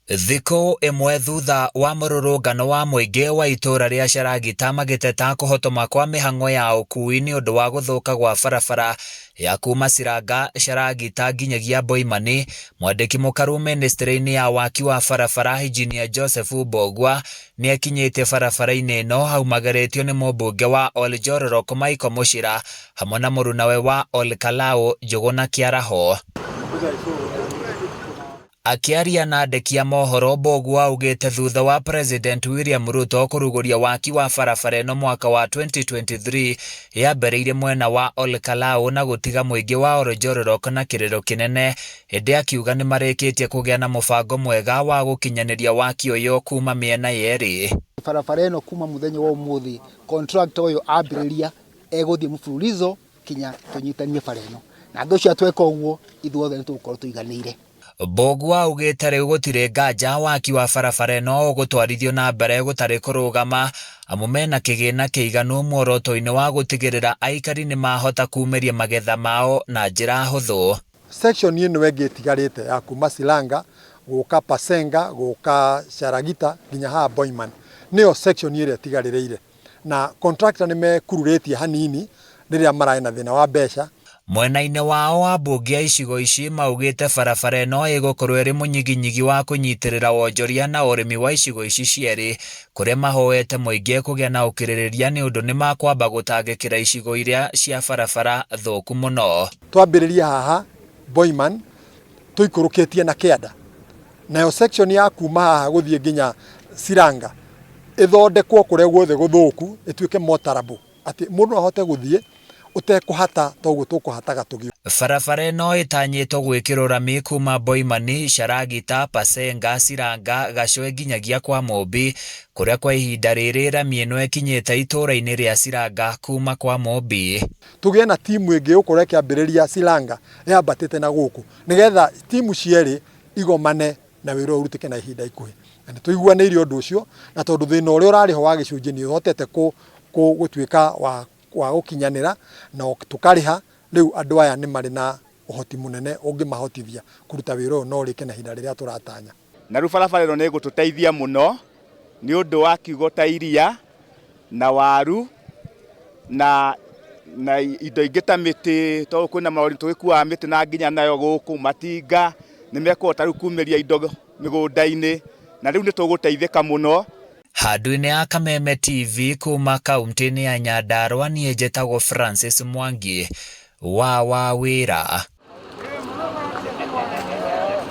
Thikũ ĩmwe thutha wa mũrũrũngano wa mũingĩ wa itũũra rĩa Sharagita magĩteta kũhotoma kwa mĩhang'o ya ũkui nĩ ũndũ wa gũthũka gwa barabara ya kuma Silanga Sharagita nginyagia Boimani, mwandĩki mũkaru mĩnĩstrĩ-inĩ ya waki wa barabara Injinia Joseph Mbũgua nĩ akinyĩte barabara-inĩ ĩno aumagarĩtio nĩ mũmbunge wa Oljororok Michael Mũchira hamwe na mũrunawe wa Olkalau Njũgũna Kĩaraho. Akĩaria na andĩki a mohoro Mbũgua augĩte thutha wa President William Ruto kũrugũria waki wa barabara ĩno mwaka wa 2023 yambĩrĩirie mwena wa Olkalau na gũtiga mũingĩ wa Oljororok na kĩrĩro kĩnene ĩndĩ akiuga nĩmarĩkĩtie kũgĩa na mũbango mwega wa gũkinyanĩria waki ũyũ kuma mĩena yerĩ. Barabara ĩno kuma mũthenya wa ũmũthĩ contractor ũyũ ambĩrĩria egũthiĩ mfululizo kinya tũnyitanie bara ĩno na ngwĩciria tweka ũguo ithuothe nĩ tũgũkorwo tũiganĩire. Mbũgua augĩte rĩu gũtirĩ nganja waki wa barabara ĩno ũgũtwarithio na mbere gũtarĩ kũrũgama amu mena kĩgĩna kĩiganu muoroto-inĩ wa gũtigĩrĩra aikari nĩmahota kumĩria magetha mao na njĩra hũthũ. Section ĩno ĩngĩ ĩtigarĩte ya kuma Silanga gũka Pasenga gũka Sharagita nginya haha Boiman nĩyo section ĩrĩa ĩtigarĩrĩire na contractor nĩ mekururĩtie hanini rĩrĩa mararĩ na thĩna wa mbeca. Mwena-inĩ wao ambunge a icigo ici maugĩte barabara ĩno ĩgũkorwo ĩrĩ mũnyiginyigi wa kũnyitĩrĩra wonjoria na ũrĩmi wa icigo ici cierĩ kũrĩa mahoete mũingĩ kũgĩa na ũkirĩrĩria nĩ ũndũ nĩmakwamba gũtangĩkĩra icigo iria cia barabara thũku mũno. Twambĩrĩria haha Boiman tũikũrũkĩtie na kĩanda nayo section ya kuma haha gũthiĩ nginya Silanga ĩthondekwo kũrĩa guothe gũthũku ĩtuĩke motorable atĩ mũndũ ahote gũthiĩ ũtekũhata toguo tũkũhataga tũgĩ. Barabara ĩno ĩtanyĩtwo gwĩkĩrwo rami kuma Boimani, Sharagita, Pasenga, Silanga, Gacwe nginyagia kwa Mũmbi kũrĩa kwa ihinda rĩrĩ rami ĩno ĩkinyĩte itũũra-inĩ rĩa Silanga kuma kwa Mũmbi. Tũgĩe na timu ĩngĩ ĩgũkorwo ĩkĩambĩrĩria Silanga yambatĩte na gũkũ nĩgetha timu cierĩ igomane na wĩra ũyũ ũrutĩke na ihinda ikuhĩ na nĩ tũiguanĩire ũndũ ũcio na tondũ thĩna ũrĩa ũrarĩ ho wa gĩcunjĩ nĩ ũhotete gũtuĩka wa gũkinyanĩra na tũkarĩha rĩu andũ aya nĩ marĩ na ũhoti mũnene ũngĩmahotithia kũruta wĩra ũyũ na ũrĩke na ihinda rĩrĩa tũratanya. Na rĩu barabara ĩno nĩ ĩgũtũteithia mũno nĩ ũndũ wa kiugo ta iria na waru na indo ingĩ ta mĩtĩ tondũ kwĩna marori tũgĩkuaga mĩtĩ na nginya nayo gũkũ matinga nĩ mekũhota rĩu kumĩria indo mĩgũnda-inĩ na rĩu nĩ tũgũteithĩka mũno. Handũ-inĩ ya Kameme TV kuma kaunti-inĩ ya Nyandarua niĩ njĩtagwo Francis Mwangi wa Wawĩra.